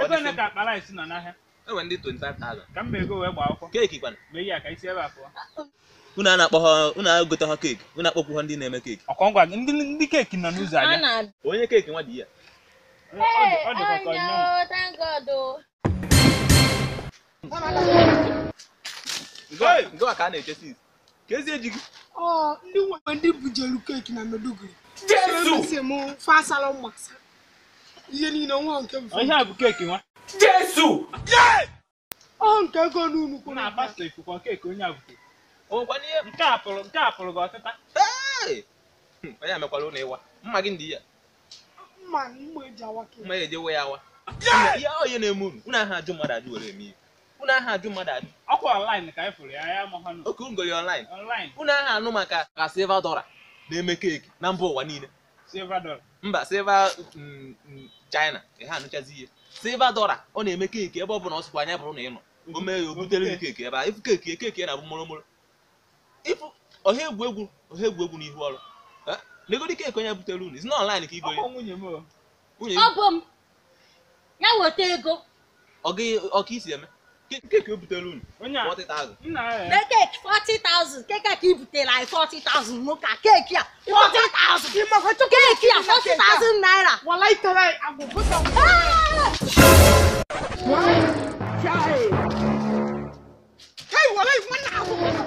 Ego ole ka akpa rice nọ n'ahịa? Enwe ndị 25,000. Ka m ego wee gbaa akwụkwọ. Keeki kwana. Mee ihe a ka isi ebe a pụọ. Unu a na-akpọ ha, unu agote ha keeki, unu akpọkwu ha ndị na-eme keeki. Ọkwa ngwa gị, ndị keeki nọ n'ụzọ A abịa. na-abịa. Onye keeki nwa dị ya. Ọ dịkwa ka onye nwa. Thank God o. Nke ka a na-eche sis. Ka ezi eji gị. Ọ ndị nwe ndị bujelu keeki na Maiduguri. Jesu! M fasara mmasa. Ihe niile nwa nke mfe. Ihe a bụ keeki nwa. Jesu! Ọ nke ego n'unu kwuru. Na pastọ ifukwa keeki onye a butere. O nwekwana ihe. Nke a pụrụ gị ọtịta. Hey! Onye amekwala ụlọ ịwa. Mma gị ndị ya. Mma mma eji awa keeki. Mma ya eje we ya awa. Ihe onye na-eme unu. Unu aha ajụ mmadụ ajụ were eme ihe. Unu aha ajụ mmadụ ajụ. Ọkwa online ka anyị fụrụ ya, ya amaghị nụ. Oke ngoli online. Online. Unu aha anụ maka ka Silva Dora na-eme keeki na mba ụwa niile. Silva Dora. Mba Silva China. Ihe anụchazi ihe. Silva Dora ọ na-eme keeki ebe ọ bụ na ọ sịkwa anya bụrụ na ị nọ. O mee ya o butere gị keeki ebe a. Ifu keeki ya na-abụ mụrụmụrụ. Ifu ọha egwu egwu ọha egwu egwu n'ihu ọrụ. Negodi keeki onye butere unu. It's not online ka igo ya. Ọkwa nwunye m o. Nwunye Ọ bụ m. Ya weta ego. ọ gị ọ ka isi eme. Keeki o butere unu. Onye a. 40,000. Nna ya. Lee keeki 40,000. Keeki a ka i butere anyị 40,000 nwoke a. Keeki a 40,000. Keeki a 40,000 naira. Walai talai agwụgwụ. Kai walai wannan agwụgwụ.